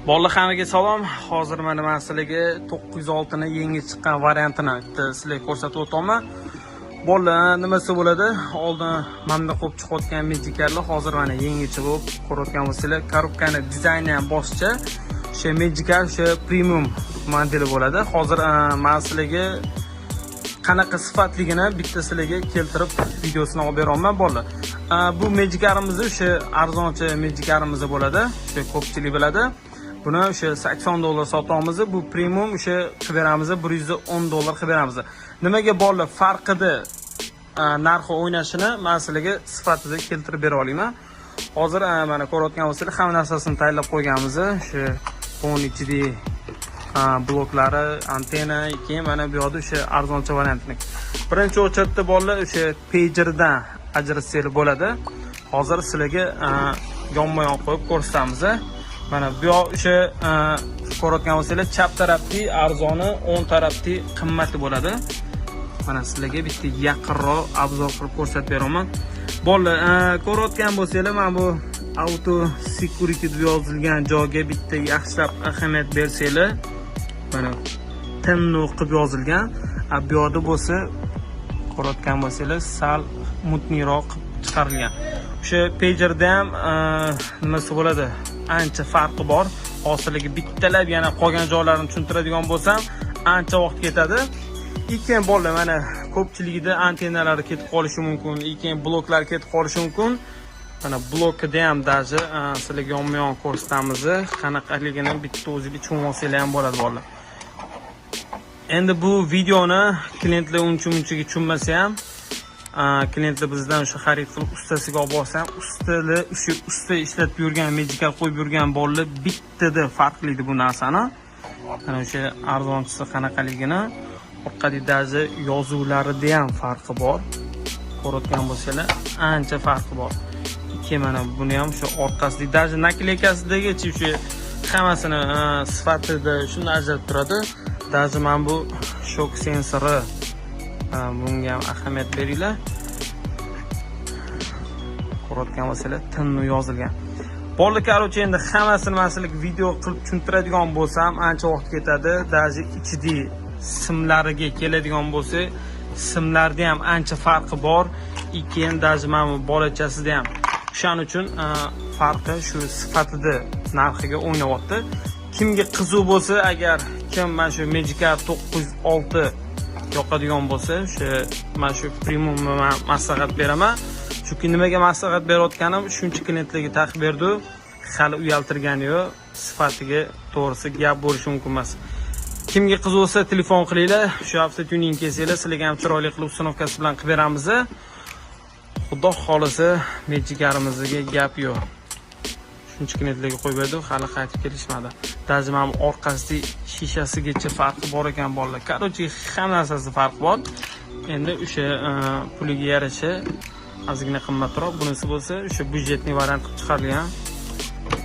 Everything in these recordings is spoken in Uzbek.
Bolalar, hammaga salom. Hozir mana man sizlarga 906 ni yangi chiqqan variantini bitta sizlarga ko'rsatib o'taman. Bolalar, nimasi bo'ladi? Oldin mana bunday qilib chiqayotgan Magikarlar hozir mana yangicha bo'lib ko'rayotgan bo'lsanglar, korobkani dizayni ham boshqa. O'sha Magicar, o'sha premium modeli bo'ladi. Hozir man sizlarga qanaqa sifatligini bitta sizlarga keltirib videosini olib beraman, bolalar. Bu Magicarimizni o'sha arzoncha Magicarimiz bo'ladi. O'sha ko'pchilik biladi. Buni o'sha 80 dollar sotamiz. Bu premium o'sha qilib beramiz, 110 dollar qilib beramiz. Nimaga, bolalar, farqida narxi o'ynashini man sizlarga sifatida keltirib bera olaman. Hozir mana ko'rayotgan bo'lsanglar, hamma narsasini tayyorlab qo'yganmiz. O'sha fon ichida bloklari, antenna, keyin mana bu yoqda o'sha arzoncha variantini. Birinchi очередь da, bolalar, o'sha pagerdan ajratsanglar bo'ladi. Hozir sizlarga yonma-yon qo'yib ko'rsatamiz. Mana bu yoq o'sha ko'rayotgan bo'lsanglar, chap tarafdagi arzoni, o'ng tarafdagi qimmati bo'ladi. Mana sizlarga bitta yaqinroq обзор qilib ko'rsatib beraman. Bolalar, ko'rayotgan bo'lsanglar, mana bu Auto Security deb yozilgan joyga bitta yaxshilab ahamiyat bersanglar, mana темно qilib yozilgan. A bu yoqda bo'lsa, ko'rayotgan bo'lsanglar, sal мутный roq qilib chiqarilgan. O'sha pagerda ham nimasi bo'ladi? Ancha farqi bor. Hozirligi bittalab yana qolgan joylarini tushuntiradigan bo'lsam, ancha vaqt ketadi. Keyin, bolalar, mana ko'pchiligida antennalari ketib qolishi mumkin, keyin bloklar ketib qolishi mumkin. Mana blokida ham даже sizlarga yonma-yon ko'rsatamiz, qanaqaligini bitta o'zinglar tushunib olsanglar ham bo'ladi, bolalar. Endi bu videoni klientlar uncha munchaga tushunmasa ham, klientlar bizdan o'sha xarid qilib ustasiga olib borsa ham, ustalar, o'sha usta ishlatib yurgan, Magicar qo'yib yurgan bolalar bittada farqlaydi bu narsani. Mana o'sha arzonchisi qanaqaligini, orqadagi даже yozuvlarida ham farqi bor. Ko'rayotgan bo'lsanglar, ancha farqi bor. Keyin mana buni ham o'sha orqasida, даже наклейка sidagacha o'sha hammasini sifatida shunday ajralib turadi. Даже mana bu shok sensori, bunga ham ahamiyat beringlar. Ko'rayotgan bo'lsanglar, tinni yozilgan. Bo'ldi, короче, endi hammasini man sizlarga video qilib tushuntiradigan bo'lsam, ancha vaqt ketadi. Даже ichidagi simlariga keladigan bo'lsak, simlarda ham ancha farqi bor. И keyin даже mana bu bolachasida ham. O'shaning uchun farqi shu sifatida narxiga o'ynayapti. Kimga qiziq bo'lsa, agar kim mana shu Magicar 906 yoqadigan bo'lsa, o'sha mana shu premiumni man maslahat beraman. Chunki nimaga maslahat berayotganim, shuncha klientlarga taqib berdi, hali uyaltirgani yo'q, sifatiga to'g'risi gap bo'lishi mumkin emas. Kimga qiziq bo'lsa, telefon qilinglar, shu hafta tuning kelsanglar, sizlarga ham chiroyli qilib установка si bilan qilib beramiz. Xudo xohlasa, Magicarimizga gap yo'q. Shuncha klientlarga qo'yib berdi, hali qaytib kelishmadi. Даже mana bu orqasida shishasigacha farqi bor ekan, bolalar. Короче, hamma narsasida farq bor. Endi o'sha puliga yarasha ozgina qimmatroq, bunisi bo'lsa o'sha бюджетный variant qilib chiqarilgan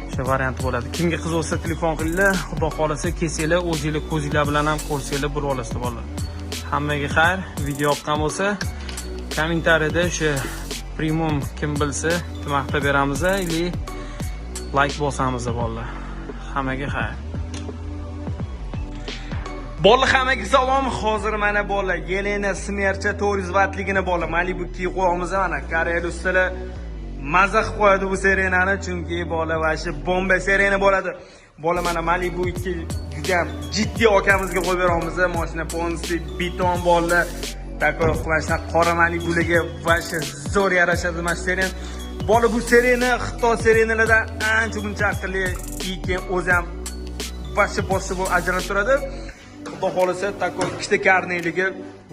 o'sha varianti bo'ladi. Kimga qiziq bo'lsa, telefon qilinglar, xudo xohlasa kelsanglar, o'zinglar ko'zinglar bilan ham ko'rsanglar bilib olasizlar, bolalar. Hammaga xayr, video yoqqan bo'lsa, kommentariyada o'sha premium kim bilsa maqtab beramiz или layk bosamiz, bolalar. Hammaga xayr. Bolalar, hammaga salom. Hozir mana, bolalar, Yelena Smercha 400 vattligini, bolalar, Malibu kiyib qo'yamiz mana. Koreya ustalar maza qilib qo'yadi bu sirenani, chunki bola вообще bomba sirena bo'ladi. Bola, mana Malibu 2 juda ham jiddiy akamizga qo'yib beramiz. Mashina полностью beton, bolalar. Такой mana shunaqa qora Malibularga вообще zo'r yarashadi mana shu siren. Bola, bu sirena Xitoy sirenalardan ancha muncha aqlli, keyin o'zi ham вообще boshqa bo'lib ajralib turadi. Xudo xohlasa, такой ikkita karneligi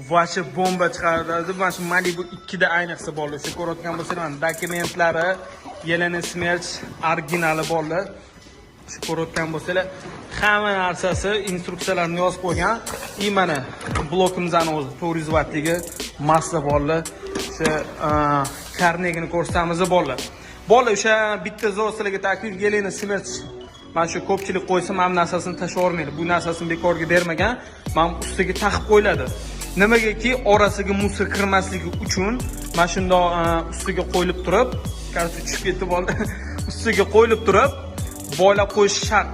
вообще bomba chiqaradi. Mana shu Malibu 2 da ayniqsa, bolalar. Shu ko'rayotgan bo'lsanglar, mana dokumentlari Yelena Smerch originali, bolalar. Shu ko'rayotgan bo'lsanglar, hamma narsasi instruksiyalarni yozib qo'ygan. И mana blokimizni o'zi 400 vattligi massa, bolalar. O'sha karnegini ko'rsatamiz, bolalar. Bolalar, o'sha bitta zo'r sizlarga taklif, Yelena Smerch mana shu ko'pchilik qo'ysa, mana bu narsasini tashlab yubormaydi. Bu narsasini bekorga bermagan, mana bu ustiga taqib qo'yiladi. Nimagaki, orasiga мусор kirmasligi uchun mana shundoq ustiga qo'yilib turib, короче, tushib ketdi, bo'ldi. Ustiga qo'yilib turib, boylab qo'yish shart.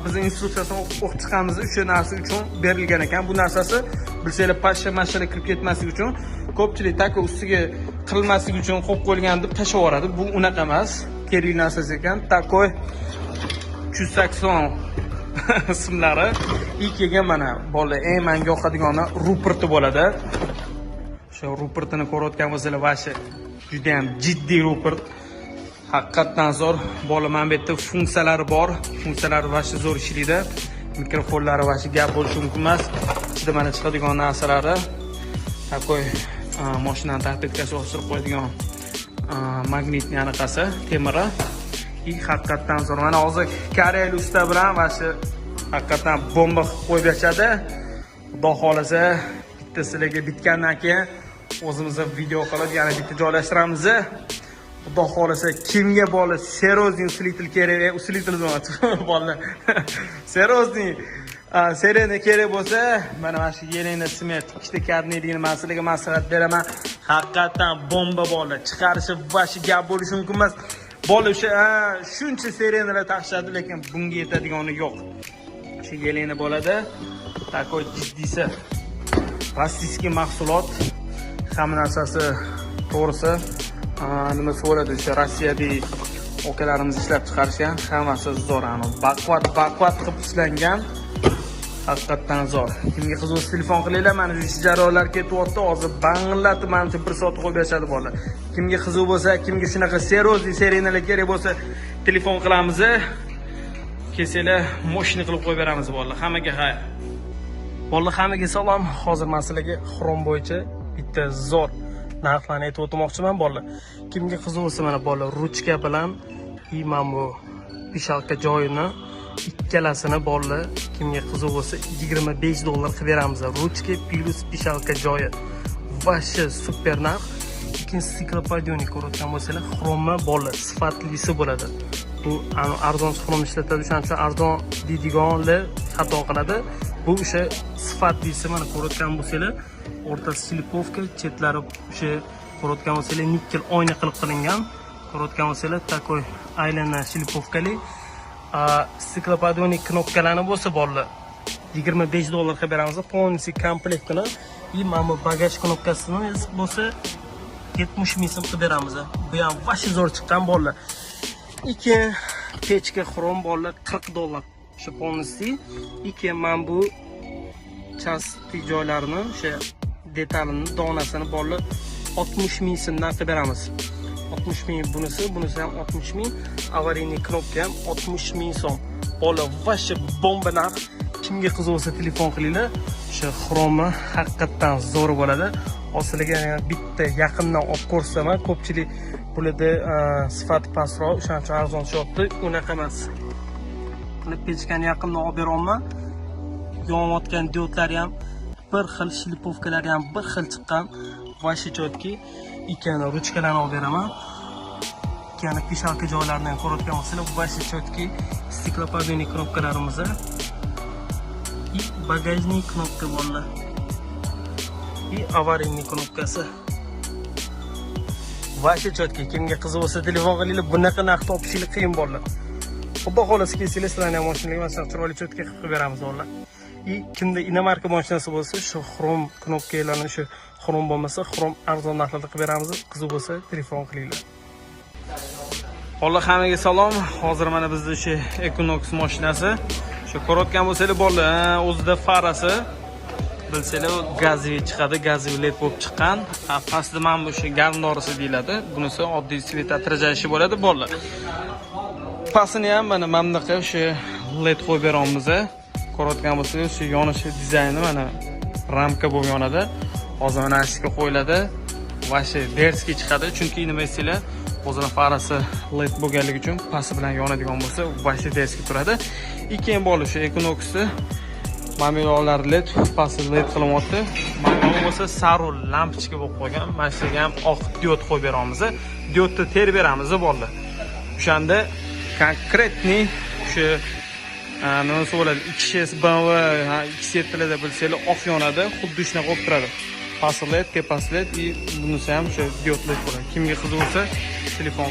Biz instruksiyasini o'qib chiqamiz, o'sha narsa uchun berilgan ekan. Bu narsasi, bilsanglar, pashsha mashshalar kirib ketmasligi uchun, ko'pchilik taka ustiga qirilmasligi uchun qo'yib qo'yilgan deb tashlab yuboradi. Bu unaqa emas, kerakli narsasi ekan. Такой 380 simlari. И keyin mana bola, eng manga yoqadigani Ruperti bo'ladi. O'sha Rupertini ko'rayotgan bo'lsanglar, вообще judayam jiddiy Rupert. Haqiqatdan zo'r. Bola, mana bu yerda funksiyalari bor. Funksiyalari вообще zo'r ishlaydi. Mikrofonlari вообще gap bo'lishi mumkin emas. Ichida mana chiqadigan narsalari, такой mashinani торпедка si yopishtirib qo'yadigan magnitni anaqasi, temiri. И haqiqatdan zo'r. Mana hozir koreyalik usta bilan вообще haqiqatdan bomba qilib qo'yib berishadi. Xudo xohlasa, bitta sizlarga bitgandan keyin o'zimiz video qilib yana bitta joylashtiramiz. Xudo xohlasa, kimga bola серьезный усилитель kerak, усилитель bola, серьезный sirena kerak bo'lsa, mana shu Yelena Smart ikkita kabinetligini man sizlarga maslahat beraman. Haqiqatdan bomba bola, chiqarishi вообще gap bo'lishi mumkin emas. Bola, o'sha shuncha sirenalar taqishadi, lekin bunga yetadigani yo'q. Shu Yelena bo'ladi. Такой jiddiysi. Российский mahsulot, hamma narsasi to'g'risi, nima bo'ladi, o'sha Rossiyadagi akalarimiz ishlab chiqarishgan, hammasi zo'r, anavi baquvvat baquvvat qilib ishlangan, haqiqatdan zo'r. Kimga qiziq bo'lsa, telefon qilinglar. Mana shu ish jarayonlar ketyapti hozir, bang'illatib manimcha bir soat qo'yib berishadi bolalar. Kimga qiziq bo'lsa, kimga shunaqa серьезный sirenalar kerak bo'lsa, telefon qilamiz, kelsanglar, мощный qilib qo'yib beramiz bolalar. Hammaga xayr. Bolalar, hammaga salom. Hozir man sizlarga xrom bo'yicha bitta zo'r narxlarni aytib o'tmoqchiman bolalar. Kimga qiziq bo'lsa, mana bolalar, ruchka bilan и mana bu пищалка joyini ikkalasini bolalar, kimga qiziq bo'lsa, 25 dollar qilib beramiz. Ruchka плюс пищалка joyi. Вообще super narx. Ikkinchi стеклоподъемник ko'rayotgan bo'lsanglar, xromni bolalar, sifatlisi bo'ladi. Bu arzon xrom ishlatadi, o'shaning uchun arzon deydiganlar xato qiladi. Bu o'sha sifatlisi, mana ko'rayotgan bo'lsanglar, o'rtasi шлифовка, chetlari o'sha ko'rayotgan bo'lsanglar, nikkel oyna qilib qilingan. Ko'rayotgan bo'lsanglar, такой aylana шлифовка li. Стеклоподъемник knopkalarni bo'lsa bolalar, 25 dollar qilib beramiz полностью komplektini. И mana bu bagaj knopkasini bo'lsa 70 ming so'm qilib beramiz. Bu ham вообще zo'r chiqqan bolalar. Ikki pechka xrom bolalar, 40 dollar o'sha полностью. И keyin mana bu части joylarini, o'sha detalini donasini bolalar, 60 ming so'mdan qilib beramiz. 60 ming bunisi, bunisi ham 60 ming. Аварийный knopka ham 60 ming so'm. Bola, вообще bomba narx. Kimga qiziq bo'lsa, telefon qilinglar. O'sha xromi haqiqatdan zo'r bo'ladi. Hozir sizlarga yana bitta yaqindan olib ko'rsataman. Ko'pchilik bularda sifati pastroq, o'shaning uchun arzon tushyapti. Unaqa emas. Buni pechkani yaqindan olib beryapman. Yonayotgan diodlari ham bir xil, шлифовка lari ham bir xil chiqqan. Вообще четкий. Ikkani ruchkalarni olib beraman. Ikkani пищалка joylarini ham ko'rayotgan bo'lsanglar, вообще четкий стеклоподъемник knopkalarimiz и багажный knopka bolalar. И аварийный knopkasi. Вообще четкий. Kimga qiziq bo'lsa, telefon qilinglar. Bunaqa narx topishinglar qiyin bolalar. Xudo xohlasa, kelsanglar, sizlarni ham mashinaga mana shunaqa chiroyli четкий qilib beramiz bolalar. И kimda иномарка mashinasi bo'lsa, shu xrom knopkalarni, shu xrom bo'lmasa, xrom arzon narxlarda qilib beramiz. Qiziq bo'lsa, telefon qilinglar. Bolalar, hammaga salom. Hozir mana bizda o'sha Equinox mashinasi. Shu ko'rayotgan bo'lsanglar bolalar, o'zida farasi, bilsanglar, газовый chiqadi, газовый led bo'lib chiqqan. Pastda mana bu o'sha garmdorisi deyiladi. Bunisi oddiy свет отражающий bo'ladi bolalar. Pastini ham mana bunaqa o'sha led qo'yib beramiz. Ko'rayotgan bo'lsangiz, shu yonishi dizayni mana ramka bo'lib yonadi. Hozir mana shu qo'yiladi. Вообще дерзкий chiqadi, chunki nima desanglar, o'zini farasi led bo'lganligi uchun pasti bilan yonadigan bo'lsa, вообще дерзкий turadi. И keyin bo'ldi, shu Equinoxni mana led, pasti led qilinyapti. Mana bu bo'lsa sariq lampochka bo'lib qolgan. Mana shu yerga ham oq diod qo'yib beramiz. Diodni terib beramiz bolalar. O'shanda конкретный o'sha nima bo'ladi, X6 BMW X7 larda bilsanglar, oq yonadi, xuddi shunaqa bo'lib turadi. Pasti led, tepasi led и bunisi ham o'sha diod led bo'ladi. Kimga qiziq bo'lsa, telefon.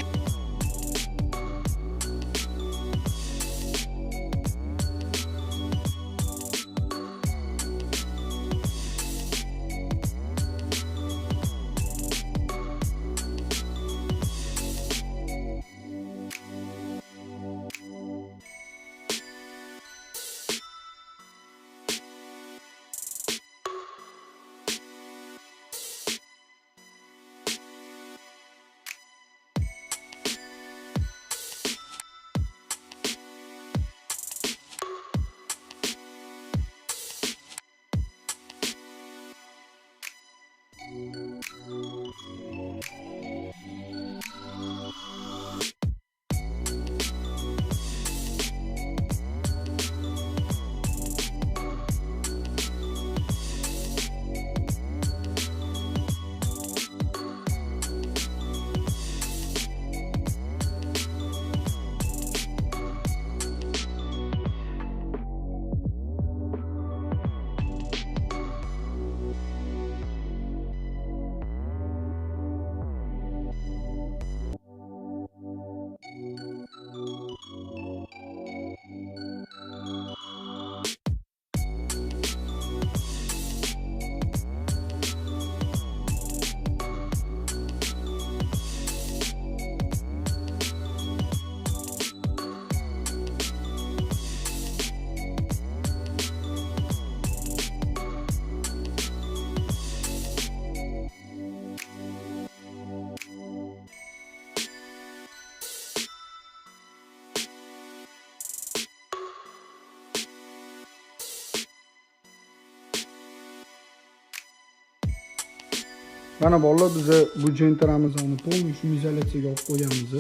Mana bolalar, biza bu Gentramizni полный шумоизоляция ga olib qo'yganmiz.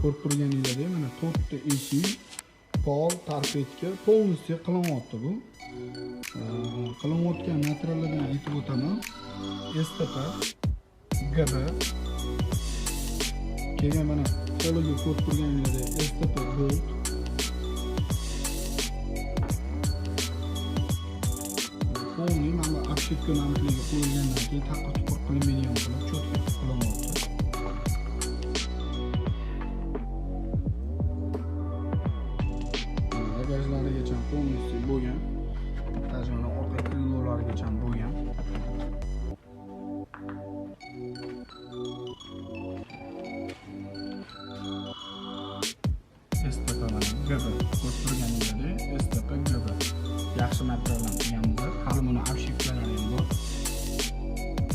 Ko'rib turganinglardek, mana to'rtta eshik, pol, торпедка полностью qilinyapti bu. Qilinayotgan materiallardan aytib o'taman. STP, GB, keyin mana poliga ko'rib turganinglardek STP Gold. Полный mana bu обшивка namligiga qo'yilgandan keyin taqir tuqir qilinmaydigan qilib, чётко qilinyapti. Bagajlarigacha полностью bo'lgan. Даже mana orqa крыло larigacha bo'lgan. STP mana GB, ko'rib turganingizdek STP GB. Yaxshi materialdan qilganmiz. Hali buni обшивка lari ham bor.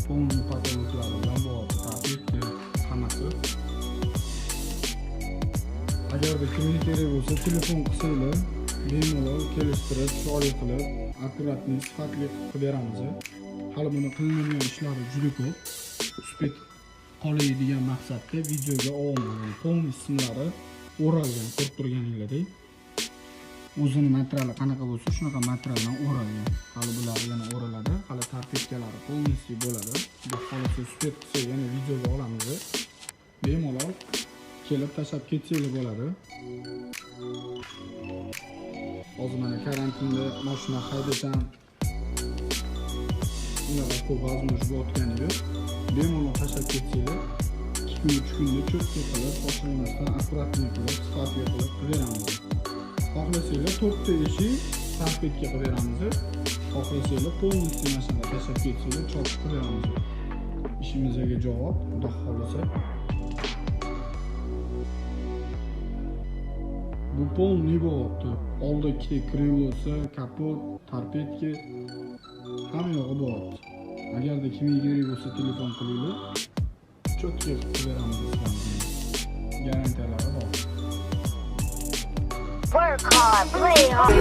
Полный потолок lari bilan bo'lyapti, торпедка hammasi. Agarda kimga kerak bo'lsa, telefon qilsanglar, bemalol kelishtirib, chiroyli qilib, аккуратный, sifatli qilib beramiz. Hali buni qilinadigan ishlari juda ko'p. Успеть qolay degan maqsadda videoga olyapman. Полный simlari o'ralgan, ko'rib turganinglardek. O'zini materiali qanaqa bo'lsa, shunaqa materialdan o'ralgan. Hali bular yana o'raladi, hali торпедка lari полностью bo'ladi. Xudo xohlasa, успеть qilsak, yana videoga olamiz. Bemalol kelib tashlab ketsanglar bo'ladi. Hozir mana karantinda mashina haydasam unaqa ko'p возможность bo'layotgani yo'q. Bemalol tashlab ketsanglar, 2 kun, 3 kunda чётко qilib, shoshilmasdan, аккуратный qilib, sifatli qilib qilib beramiz. Xohlasanglar, to'rtta eshik торпедка qilib beramiz. Xohlasanglar, полностью mana shunaqa tashlab ketsanglar, чётко qilib beramiz. Ishimizga javob, xudo xohlasa. Bu полный bo'lyapti. Oldi ikkita крыло si, kapot, торпедка, hamma yog'i bo'lyapti. Agarda kimga kerak bo'lsa, telefon qilinglar. Чётко qilib beramiz sizlarga. Garantiyalari bor. Work hard, play hard.